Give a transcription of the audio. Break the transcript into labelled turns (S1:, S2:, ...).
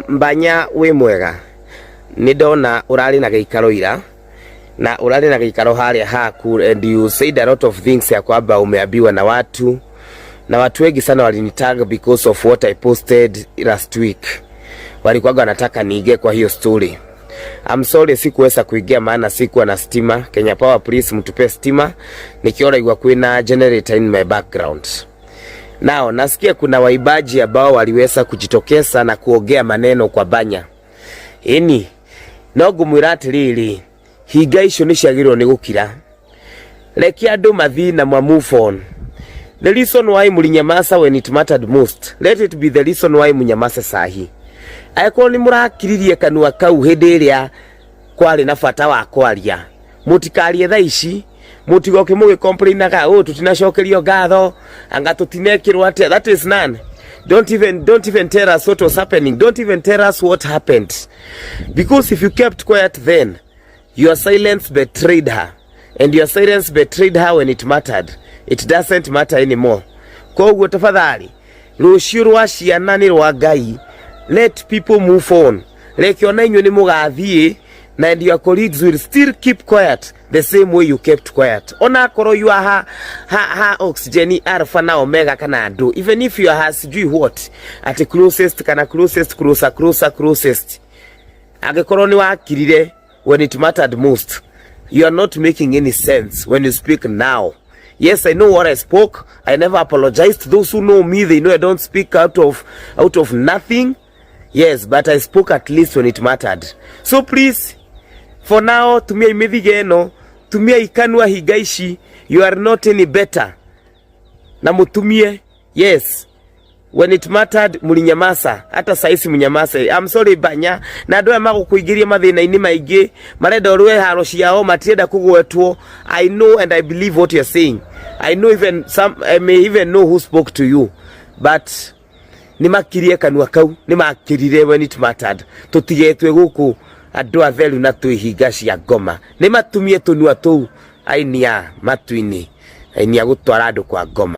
S1: Mbanya wĩ mwega? Nĩ ndona ũrarĩ na gĩikaro ira na ũrarĩ na gĩikaro harĩa haku and you said a lot of things ya kwamba umeambiwa na watu na watu wengi sana walinitag because of what I posted last week. Walikuwa wanataka niingie kwa hiyo story. I'm sorry sikuweza kuingia maana sikuwa na stima. Kenya Power, please mtupe stima. Nikiona igwa kwina generator in my background. Nao nasikia kuna waimbaji ambao waliweza kujitokeza na kuongea maneno kwa Banya. Ĩni no ngũmwĩra atĩrĩrĩ, hinga icio nĩ ciagĩrĩirwo nĩ gũkira. Reke andũ mathiĩ na ma move on. The reason why mũlinyamaza when it mattered most, let it be the reason why mũnyamaze sahi. Angĩkorwo nĩ mũrakiririe kanua kau hĩndĩ ĩrĩa kwarĩ na bata wa kwaria, mũtikarie thaa ici. Mũtigoke mũgĩcomplainaga, "Oh, tutinacokerio ngatho, anga tutinekirwo atĩa." That is none. Don't even tell us what was happening. Don't even tell us what happened, because if you kept quiet then, your silence betrayed her, and your silence betrayed her when it mattered. It doesn't matter anymore. Koguo tafadhali, rũciũ rwa ciana nĩ rwa Ngai. Let people move on. Reke ona inyuĩ nĩ mũgathiĩ na and your colleagues will still keep quiet the same way you kept quiet. Ona akorwo you are ha oxygen alpha na omega kana andũ, even if you are ha sijui what at closest kana closest, closer, closer, closest, angĩkorwo nĩ wakirire when it mattered most, you are not making any sense when you speak now. Yes, I know what I spoke. I never apologized. Those who know me, they know I don't speak out of nothing. Yes, but I spoke at least when it mattered. So please, for now, tumia imĩthige ĩno, tumia ikanua hinga ici. You are not any better na mutumie. Yes, when it mattered mulinyamaza, hata saisi munyamaze. I'm sorry, Banya, na andũ aya magũkũingĩria mathĩna-inĩ maingĩ, marenda ũrũe haro ciao, matirenda kũgwetwo. I know and I believe what you're saying. I know even some, I may even know who spoke to you, but nĩ makirie kanua kau, nĩ makirire when it mattered. Tũtigetwe gũkũ andũ atheru na twĩhinga cia ngoma, nĩ matumie tũnua tũu ainia matu-inĩ, ainia gũtwara andũ kwa ngoma.